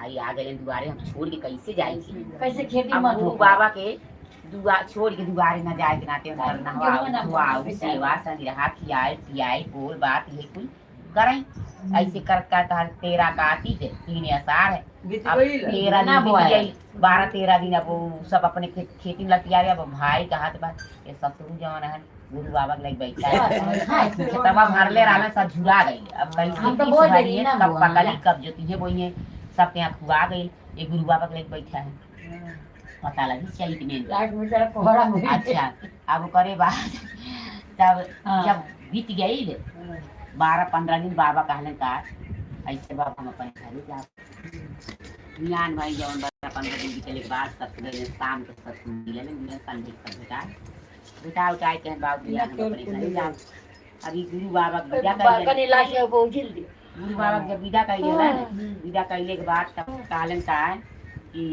भाई आ गए दुआरे, हम छोड़ के कैसे जाए? कैसे खेती अब मत गुरु हो। बाबा के दुआ छोड़ के दुआरे न जाए के नाते उनकर नहवाओ गेहूं ना धोआओ, बोए। सेवा संग्रह खियाए पियाए, बोल बात ये कुल करई। ऐसे कर कर तहर 13 कार्तिक 3 आषाढ़ है। बीत अब गईल। 13 ना दिन बीत बोआए। गई, 12-13 दिन। अब वो सब अपने खेती में लग गए। अब भाई कहा बा ये ससुर जवन है गुरु बाबा के लग बैठा है, खेतवा भरले रहले, सब झुरा गई। अब कैसे हम तो किस बोल भरी देली है, ना कब बुआ। पकड़ी, कब जोती है बोई है, सब के यहाँ खुआ गई। ये गुरु बाबा के लग बैठा है, पता लगी चैत में। लास्ट में जरा कोहरा हुई। अच्छा, अब करे बाद तब हाँ। जब बीत गई 12-15 दिन, बाबा कहलन का ऐसे बाबा हम अपन घरे जा ज्ञान भाई। जवन 12-15 दिन बीतले के बाद सब गए, शाम के सब मिलल मिलल, संझे के सब भेटा भेटा उठाए के बाबू ज्ञान हम अपने घरे जा। अभी गुरु बाबा के विदा कर कनी लाश है वो उछल दी। गुरु बाबा के जब विदा कर दिया, विदा कैले के बाद तब कहलन का कि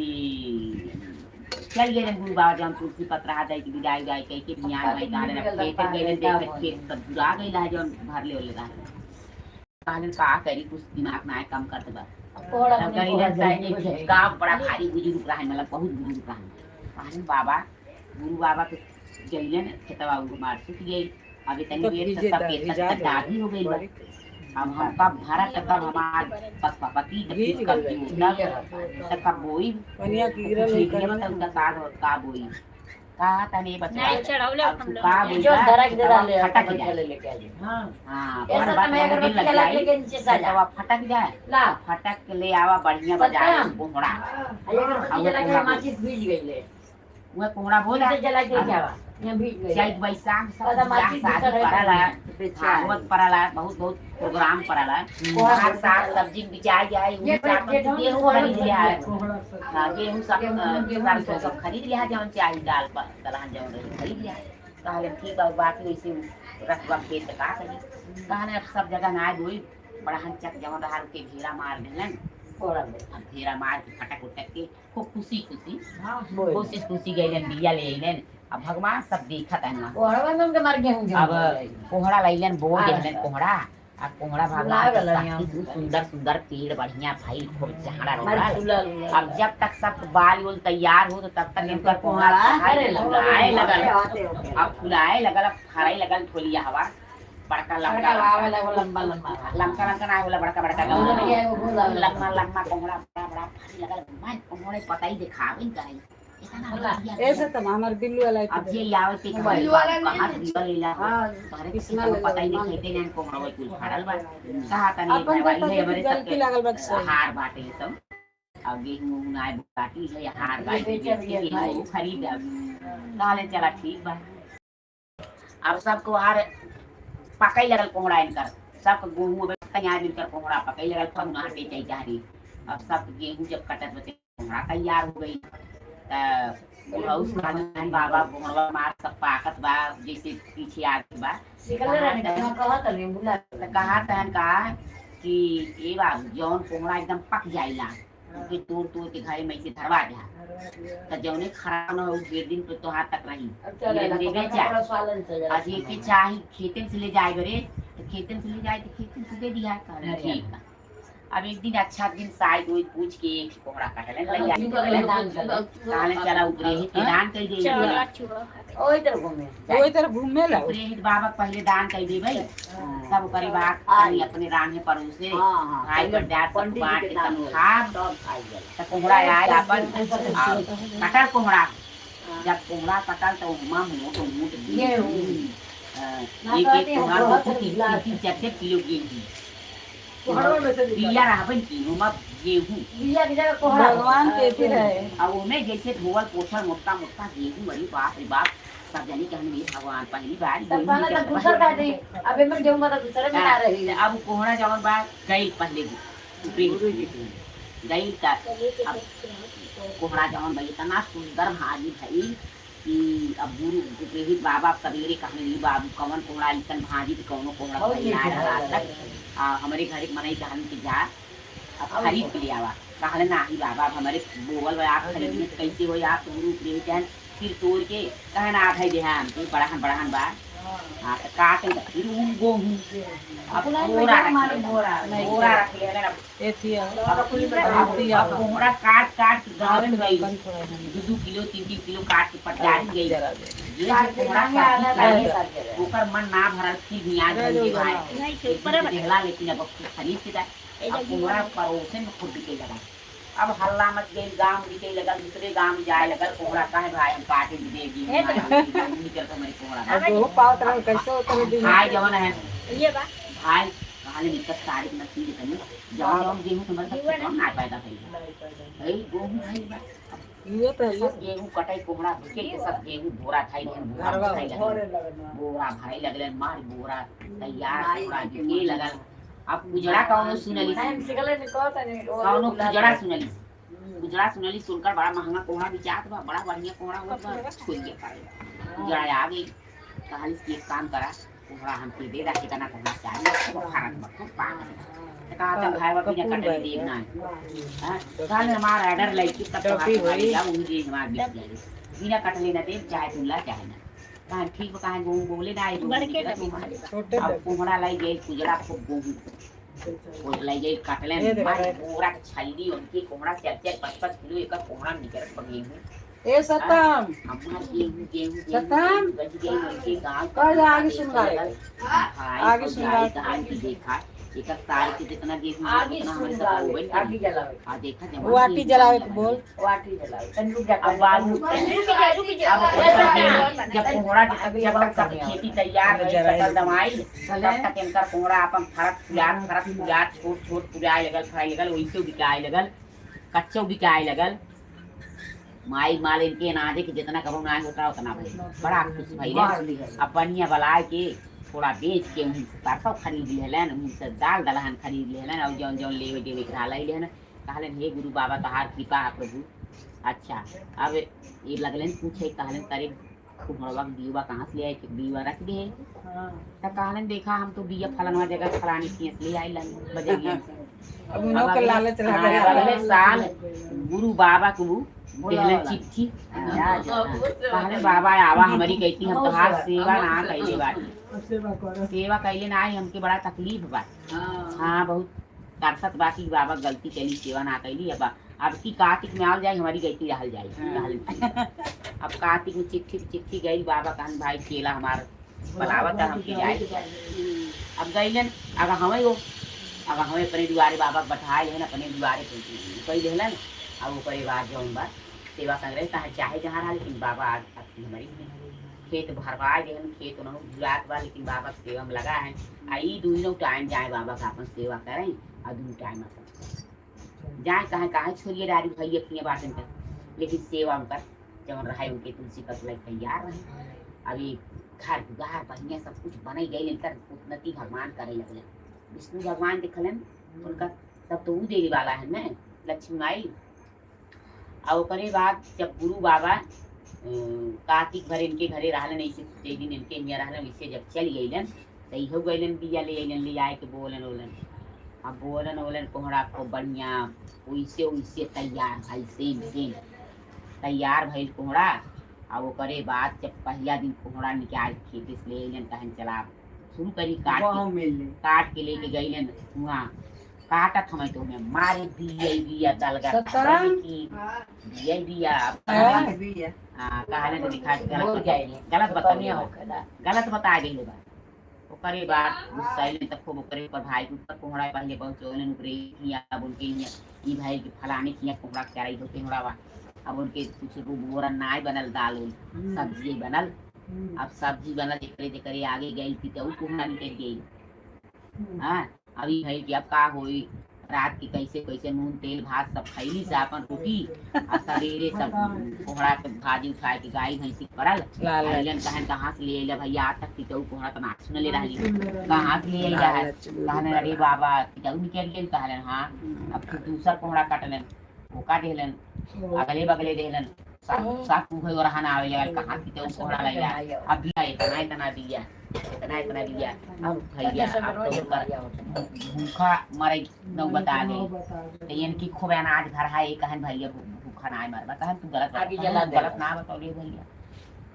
चल गए गुरु बाबा। जब तुलसी पत्र आ जाए कि विदाई उदाई कह के ज्ञान भाई कहलन, अब खेत गए, देख खेत सब बुरा गई है, जौन भरले वाले रहा। कहलन का करी, कुछ दिमाग में आए कम कर देबा। कोहरा तब बने गई कोहरा रहता है जल्दी हो एक जाएगा। का बड़ा भारी बुजुर्ग रहा है, मतलब बहुत बुजुर्ग रहा है। कहलन बाबा गुरु बाबा के गईलन, खेतवा उ मार सुख गई। अब इतनी तो देर भीजे तक सब खेत भिजा तक दे। दाढ़ी हो गई बा। अब हम कब भरत, तब हमार पस पति तब भीज कब गइल। जोतब, तब कब बोई। पनिया गिरल होई। कुछ मतलब उनका साग और का बोई का तने बचवा। नहीं चढ़ावले अब हम तू लोग। का बोई जो बा, धरा के दे डाले फटक जाए। ले लेके आ जाए। हाँ, ऐसा बर्बाद तो मैं होने अगरबत्ती लग जला के जाए। लेके नीचे से आ जा। खेतवा फटक जाए। ला। फटक के ले आवा, बढ़िया बाजार सत्तम। कोहड़ा। अगरबत्ती जला के माचिस भीज गई ले। वह कोहड़ा बोला। नीचे जला के लेके आवा, यहाँ भीज गई। चैत बैसाख सब दादा बियाह माचिस शादी दूसरा पड़ला, है। भागवत पड़ला, बहुत बहुत प्रोग्राम पड़ला। कोहड़ा हर साग सब्जी बिचाई जाए। ये गेहूं कोहड़ा खरीद लिया है। कोहड़ा सब। हाँ, गेहूं सब गेहूं सरसों सब। सब खरीद लिया, जौन चाही दाल पर दलहन जौन रही खरीद लिया। कहले ठीक बा, बाकी वैसे रखबा खेत का करी। कहले अब सब जगह ना बोई, बड़हन चक जौन रहा के घेरा मार देलन। कोहरा में। अब घेरा मार के फटक उटक के खूब खुशी खुशी बोल। कोशिश खुशी गईलन, बिया ले अइलन। अब भगवान सब देखत है ना। कोहरा में उनके मार गेहूं गेहूं अब हो जाएगी। कोहड़ा लैलन, बोर हाँ। देहलन कोहड़ा। आ कोहड़ा भगवान लावे के वाला शक्ति यहाँ। से सुंदर सुंदर पेड़ बढ़िया भइल, खूब झाड़ा मार रोड़ा। झूला लूला। अब जब तक सब बाल उल तैयार हो तो तब तक इनका कोहड़ा अरे फुलाए लगल। आते होते। अब फुलाए लगल, अब फराई लगल ठोलिया हवा बड़का बड़का लमका आवे लगल, लंबा लंबा। लमका लमका ना होला, बड़का बड़का गोला गमला। भी है, वो गोला वाला। लम्बा लम्बा कोहड़ा बड़ा बड़ा फरी लगल। मैं कोहड़े पता ही दिखावे करे इतना होला। बढ़िया। ऐसे तो हमार बिल्लू वाला अब जे आवत के बिल्लू वाला नहीं कहाँ है। बिल्लू वाला हां, तोहरे किसना किसी ले पता ही लो, नहीं खेते नहीं कोहड़ा वही कुल फाड़ल बा। कहा तनी अपन भाई तो है हमारे गलती सबके लागल बा सही। हार बाटे ये सब। अब गेहूं उहूं आए बाटी है हार ये बाटी बेचल बेच के ये गेहूं भाई। उहूं खरीद। अब कहले चला ठीक बा। अब सबको हार पकई लगल कोहड़ा इनकर सब गेहूं अब तैयार, इनकर कोहड़ा पकई लगल फगुना हटे चाही चाहरी। अब सब गेहूं जब कटत बते कोहड़ा तैयार हो गई। त उस कहलन बाबा कोहड़वा मार सब पाकत बा, जैसे पीछे आगे बा। सिकले रहने के कहत नहीं बुला। त कहा तहन कहा कि ए बाबू, जौन कोहड़ा एकदम पक जाइला उनके तोड़ तोड़ के घरे में ऐसे धरवा दिया त जौने खराब न हो ढेर दिन पे तोहार तक रही। अब चले ये ला बेचा। थोड़ा स्वालन से जरा। आज ये के चाही खेते से ले जाए बरे तो खेते से ले जाए तो खेते से दे दिया। कहले ठीक बा। अब एक दिन अच्छा दिन साइड ओइ पूछ के एक कोहड़ा काटले चलो, दान कर दे। कहले चला उपरे ही के दान कर दे। चौड़ा चूड़ा खाते। ओई तरफ घूमे। ओई तरफ घूमे ला। उपरे ही बाबा के पहले दान कर दे भाई, सब करे बात हाँ। तनी अपने रांगे परोसे हां हां भाई पर डैड सब पंडित जी बांट के के दान तब होई। खाब। सब खाई गए। त कोहड़ा आए अपन आ, कटल कोहड़ा। जब कोहड़ा कटल तो उमा मोट मोट गेहूं। ना एक कहते एक हैं, कोहड़ा बहुत दो तीन गुलाब। तीन चार चार किलो गेहूं कोहड़वा में से निकाल। बिया रहबन की उमा गेहूं। बिया की जगह कोहड़ा। भगवान के अथी रहे। और उमे जैसे धोवल पोछल मोटा मोटा गेहूं। अरे बाप रे बाप, सब जानी कि हमने भगवान पहली बार तब गेहूं पहले के तो दूसर का दी, अब एमन गेहूं मतलब दूसरे में ना रही। अब कोहड़ा जवन बा गई पहले गुरु गई का अब कोहड़ा जवन भाई इतना सुंदर भाजी भई कि अब गुरु प्रेरित बाबा सवेरे कहने ली बाबू कवन कोहड़ा ऐसन भाजी तो कौनो कोहड़ा बहुत भई ना मीठा रहा है। तक। आ, हमारे घर के मनई कहन कि जा अब खरीद के ले आवा। कहले नाही बाबा, अब हमारे बोवल बा, आप खरीदने से कैसे हो? आप तो गुरु प्रेरित हैं। फिर तोड़ के कहन आधा दे हम तो बड़हन बड़हन बा। हाँ तो काट के फिर उ गेहूं अब बोरा रख बोरा बोरा रख ले अब एथी आओ अब कोहड़ा काट काट के गाँव में गई बंद थोड़ा है। 2-2 किलो 3-3 किलो काट के पटारी गई जरा दे। जे कोहड़ा सब्जी खाई ओकर मन ना भरल फिर भी आज रह जाओ भाई जरा। नहीं के ऊपर है देखला लेकिन अब खरीद के दा अब कोहड़ा परोसे में खुद बिके लगा। अब हल्ला मच गई गांव बिके लगल दूसरे गांव जाए लगल कोहड़ा काहे भाई हम काटे देगी निकल के हमारी कोहड़ा अब वो पाव तरह कैसे होता है दिन भाई जवन है ये बा भाई कहाले निकट तारीख नसीब तनी जवन जवन गेहूं तुम्हारे सब कौन ना पैदा भइल भाई गेहूं भइल बा। ये तो है सब गेहूं कटाई कोहड़ा बिके के सब गेहूं बोरा खाई रहन बोरा घरवा खाई लगल बोरा भरे लगल मार बोरा तैयार कोहड़ा बिके लगल। अब उजड़ा कौनो सुनली कौनो उजड़ा सुनली उजड़ा सुनली सुनकर बड़ा महंगा कोहड़ा बिचात बा बड़ा बढ़िया कोहड़ा होत बा छोड़ के पारे उजड़ा आ गई कहली कि एक काम करा कोहड़ा हमके दे दा कितना कोहड़ा चाहिए खूब फारत बा खूब पाक तो कहा था भाई बाप बिना कटले देव ना हां काल हमारा ऑर्डर लईकी तब तो डब्बी हमारे हुई। जा उन दे हमार बिक जाए बिना कटले ना दे चाहे तुम ला चाहे ना कहा ठीक बा कहा गेहूं बोले ना आई बड़के डब्बी खाली बा। छोटे अब कोहड़ा लाई गई उजड़ा खूब गेहूं वो लाई गई कटले ये देखो, मारी ये बोरा के छल्ली उनकी कोहड़ा 4-4 5-5 किलो एक कोहड़ा निकल पर गेहूं ए सतम हमार गेहूं गेहूं सतम। बच गई उनके गांव कह जा आगे सुन ला। आगे सुन ला। कहानी की देखा एक साल के जितना गेहूं आगे उतना हमारे सुन सब होबे आगे जलावे आ देखा जमा वो आटी जलावे के बोल वाटी जलावे तंदूर जा अब बाबू रुक जा रुक जा अब ओकर गेहूं जब कोहड़ा जब तक सब खेती तैयार रही फसल दमाई तब तक इनका कोहड़ा अपन फरक फुलात छोट छोट फुलाए लगल फराई लगल वैसे बिकाए लगल कच्चो बिकाए लगल माई माल इनके अनाजे के जितना कबो ना होता उतना भइल बड़ा खुश भइल। अब बढ़िया बलाए के थोड़ा बेच के उन सरसों खरीद लेलन उन से दाल दलहन खरीद लेलन और जौन जौन लेवे देवे के रहल लेहन कहलन हे गुरु बाबा तहार कृपा है प्रभु। अच्छा अब ये लगलन पूछे कहलन तारे कुम्हड़वा के बियुआ कहाँ से ले आए बियुआ रख दे त कहलन देखा हम तो बिया फलनवा जगह फलानी थी ले आई लन बजरिया से। अब उन्हों के लालच रह हाँ, गया अगले साल गुरु बाबा को देहलन चिट्ठी कहले बाबा आवा हमारी कहती हम तोहार सेवा ना कैले बाटी सेवा कैले ना आई हमके बड़ा तकलीफ बा। हाँ बहुत तरसत बाकी बाबा गलती कैली सेवा ना कैली अब की कार्तिक में आल जाए हमारी गलती रहल जाए रहल। अब कार्तिक में चिट्ठी चिट्ठी गई बाबा कहन भाई चेला हमार बलावत है हमके जाए। अब गईलन अब हमें वो अब हमें अपने दुआरे बाबा के बैठाए लेहन अपने दुआरे कई लेहलन अब ओकरे बाद जौन बा सेवा संग रहे तहाँ चाहे जहाँ रहा लेकिन बाबा आज अब हमारी खेत भरवाए देहन खेत उन्होंने जुड़ात बा लेकिन बाबा के सेवा में लगा है आ ई दुनो टाइम जाए बाबा का अपन सेवा करें आ दुनो टाइम अपन जाए कहाँ कहाँ छोड़िए डारी भैया किए बाटन तक लेकिन सेवा में कर जवन रहा उनके तुलसी पत्र तैयार रहे। अभी घर द्वार बढ़िया सब कुछ बन गई इनकर उन्नति भगवान करे लगले विष्णु भगवान देखलन उनका तब तो ऊ देवी वाला है ना लक्ष्मी माई। और ओकरे बाद जब गुरु बाबा कार्तिक भर इनके घरे रहलन ऐसे जे दिन इनके हियाँ रहलन वैसे जब चल गईलन तो इहो गईलन बिया ले अइलन ले आए के बोलन ओलन अब बोलन ओलन कोहड़ा को बढ़िया वैसे वैसे तैयार भइल सेम सेम तैयार भइल कोहड़ा। और ओकरे बाद जब पहला दिन कोहड़ा निकाल के खेत से ले अइलन तहन चला शुरू करी काट के काट के लेके गईलन वहाँ काटत हमें तो हमें मारे बिया बिया दलगा सतरंग? बिया बिया हाँ। हाँ कहाले तो दिखा के बोल गलत गए गलत बता बढ़िया होखेला गलत बता गई बा। ओकरे बाद गुस्सा आइल तब खूब ओकरे पर भाई के ऊपर कोहड़ा पहले पहुंचौलन ओकरे हिया अब उनके हिया ई भाई के फलाने किया कोहड़ा कराई हो कोहड़ा बा। अब उनके कुछ बोरा नाय बनल दाल उल सब्जी बनल अब सब्जी बनल जेकरे जेकरे आगे गई थी तो ऊ कोहड़ा निकल गई। हाँ अभी भाई कि अब का होई रात के कैसे कैसे नून तेल भात सब खैली से अपन रोटी आ सवेरे सब कोहड़ा के भाजी उठाए के गाय भैंसी के पड़ल लालच अइलन कहन कहाँ से ले अइला भैया आज तक तितऊ कोहड़ा तो नाक सुनले रहली कहाँ से ले अइला है लालच कहलन अरे बाबा तितऊ निकल गेल कहलन हाँ। अब फिर दूसर कोहड़ा काटलन ओका देहलन अगले बगले देहलन सात सात मुहे और हना आवे लगल कहाँ तितऊ कोहड़ा लैला अब बिया इतना इतना बिया इतना इतना बिया अब भैया अब तो ओकर भूखा मरे नौ बता गई तो इनकी खूब अनाज भर है ये कहन भैया भूखा ना मरबा कहन तू गलत आगे जला दे। गलत ना बतौले भैया।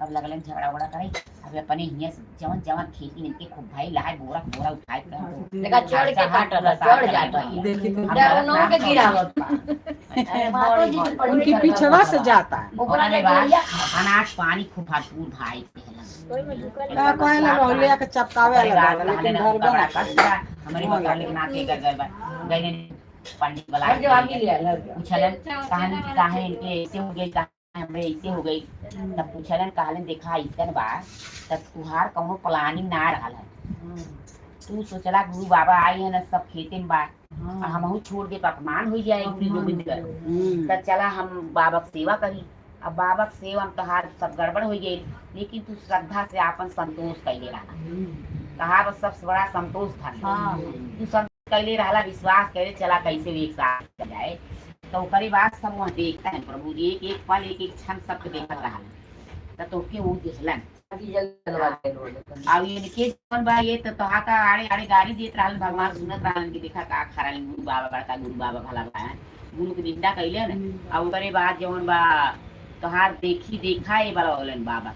अब लगलन झगड़ा उगड़ा करे। अब अपने हियां से जवन जवन खेती इनके खूब भाई लाए बोरा के बोरा उठाए के तो देखा चढ़ के काटल चढ़ जाता है। देखी तो उन्हों के गिरावत बा। अरे मातो जी की पढ़ी उनकी पीछवा से जाता है। ओकरा ओकरे ले बाद गइया। अनाज पानी खूब भरपूर भाई देहलन। का कहेला रहले के चपकावे ओकरे लगा बाद लेकिन कहलन धरबे कपड़ा ना कस हमारे बकरा के नाते कर गए बा गए पंडित हर बुला जो आगे ले हर जो। पूछलन कहानी कि काहे इनके ऐसे हो गई, काहे हमरे ऐसे हो गई। तब पूछलन कहलन देखा ऐसन बा तब तुहार कौनो प्लानिंग ना रहल है। तू सोचला गुरु बाबा आई है ना सब खेते में बा आ हमहू छोड़ दे अपमान हो जाए गुरु गोविंद कर। तब चला हम बाबा के सेवा करी। अब बाबा के सेवा में तोहार सब गड़बड़ हो गई, लेकिन तू श्रद्धा से आपन संतोष कैले रहा। कहा बस सबसे बड़ा संतोष था। तू सब कैले रहला विश्वास कैले चला कैसे भी एक साथ चल जाए। तो ओकरे बाद सब वहाँ देखता है प्रभु जी एक एक पल एक एक क्षण सबके देखत रहा। त तोके वो दिखलन। आगे जल जलवा के रोड। अब इनके जौन बा ये तो तोहा का आड़े आड़े गाड़ी देत रहल भगवान सुनत रहलन कि देखा का खरा गुरु बाबा बड़का गुरु बाबा भला बा गुरु के निंदा कैले न। अब ओकरे बाद जौन बा तोहार देखी देखा ये वाला होलन बाबा।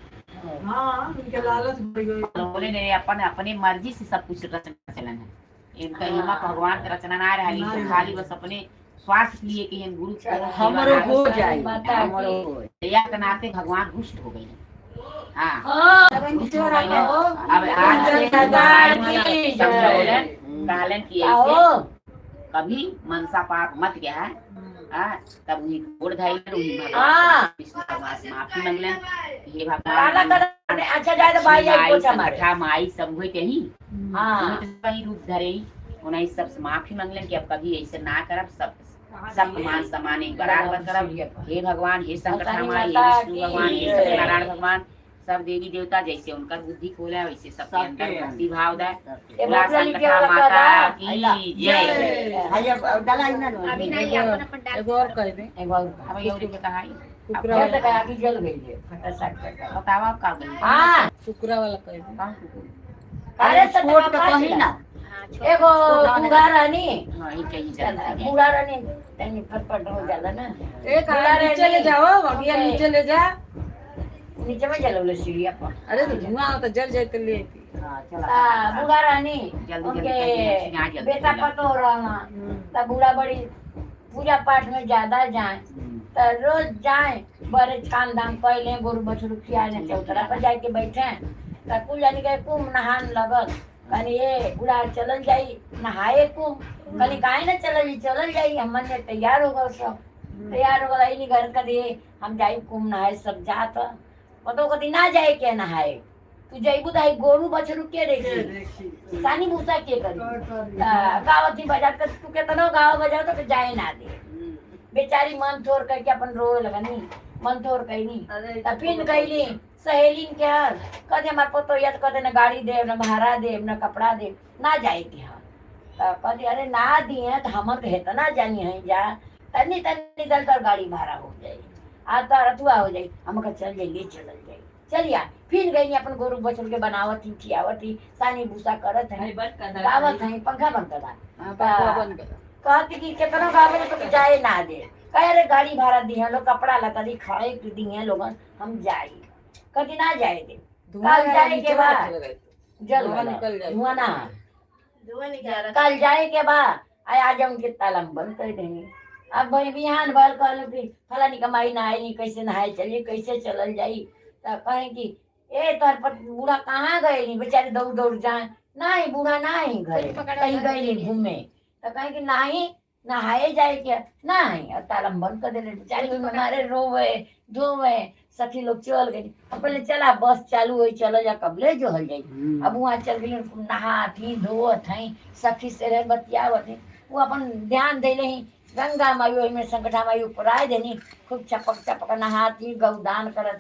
हाँ, उनके लालच बढ़ गई। बोले ने अपन अपने मर्जी से सब कुछ रचना चलन है। इनका हिमा भगवान के रचना ना रहा, इनका खाली बस अपने स्वार्थ के लिए कि हम गुरु के सेवा हमरो ना हो जाए, माता हमरो की। हो। दया के नाते भगवान रुष्ट हो गए। हाँ हाँ, रुष्ट हो गए। अब आज से दादा की समझौलन कहलन कि ऐसे आओ। कभी मनसा पाप मत गया है। हाँ, तब उन्हीं गोड़ धैलन उन्हीं भगवान हाँ। विष्णु भगवान से माफी मंगलन हे काला भगवान कलर अच्छा जाए तो भाई जाए माई पोछा मारे। संगठा माई सब हुए कहीं हाँ। वही रूप धरे ही उन्हें सब से माफी मंगलन कि अब कभी ऐसे ना करब, सब सब मान सम्मान एक बराबर करब। हे भगवान हे संकटा माई हे विष्णु भगवान हे सत्यनारायण भगवान सब देवी देवता जैसे उनका बुद्धि खोला वैसे सबके अंदर भक्ति भाव दे। ए बोला बबुआ नीचे संकटा वाला माता करा। की जय। अभी नहीं अपन अपन डाल एगो और कह दे। एगो और अब ये और बताई कुकरा जल वाला, तक आगे जल गई है फटाफट कर। बतावा आप का गई हाँ। कुकरा वाला कह दे। कहाँ? अरे छोट के कही ना। हाँ, छोड़। एगो बूढ़ा रानी। हाँ ये कहीं चल बूढ़ा रानी तनी फटफट हो जाला ना। एक आगे नीचे ले जाओ, अगिया नीचे ले जा। नीचे में जलवले सीढ़िया पर। अरे तो धुआं तो जल जाए तो ले आती। हाँ चला आ, बूढ़ा रानी जल्दी उनके जल्दी यहाँ जल्दी बेटा चला। पतो रहना त बूढ़ा बड़ी पूजा पाठ में ज्यादा जाए त रोज जाए बड़े काम धाम कैले गोरु बछरू खियाने चौतरा पर जाके बैठे त कुल जानी के कुम नहान लगल। कहनी ए बूढ़ा चलल जाई नहाए कुम। कहनी काहे ना चलल जाई, चलल जाई हमन ने तैयार हो गए सब तैयार हो गए घर कर दे हम जाई कुम नहाए सब जात पतो कदी ना जाए के नहाए तू जइबू त हई गोरु बछरू के देखी सानी भूसा के करी गावत ही बजा कर तू केतनो गाव बजाओ तो जाए ना दे। बेचारी मन थोर करके अपन रोए लगनी मन थोर कैनी त फिर गईली सहेलीन के हर कदे हमार पतो याद कदे न गाड़ी देव न भाड़ा देव न कपड़ा देव ना जाए के हर त कदे अरे ना दिए त हमर के हेतना जानी है जा तनी तनी दल तर गाड़ी भाड़ा हो जाई आ तर अथुआ हो जाई हमका चल जाई ले चलल जाई चलिया। फिर गई अपन गोरु बछड़ के बनावत ही खियावत ही सानी भूसा करत है गावत है पंखा बंद करा। हाँ, पंखा बंद कर। कहती कि केतनो गावे तो जाए ना दे। कहे रे गाड़ी भाड़ा दी है लोग कपड़ा लता दी खाए के दी है लोगन हम जाई कभी ना जाए दे। धुआं कल जाए नीचे के बाद। रखले रहे। जल धुआं गला। निकल जाए। धुआं ना धुआं निकल रहा। कल जाए के बाद आय आज हम के ताला हम बंद कर देंगे। अब भाई बिहान भर कहलू कि फलानी कमाई ना आई कैसे नहाए चली कैसे चलल जाई। त कहे कि ए तोहर पर बूढ़ा कहाँ गए नी बेचारे दौड़ दौड़ जाए नहीं बूढ़ा नहीं घरे पकड़ा कहीं गया गए नी घूमे। त कहे कि नहीं नहाए जाए के नहीं और ताला हम बंद कर देले बेचारी ओहिमे मारे रोवे धोवे सखी लोग चल गई। अब पहले चला बस चालू हुई चलो जा कबले जो हल जाई। अब वहाँ चल गई नहात ही धोत हई सखी से रह बतियावत हई वो अपन ध्यान देले ही गंगा माई ओहिमे संकटा माई ऊपर आए देनी खूब चपक चपक नहाती गौदान करत।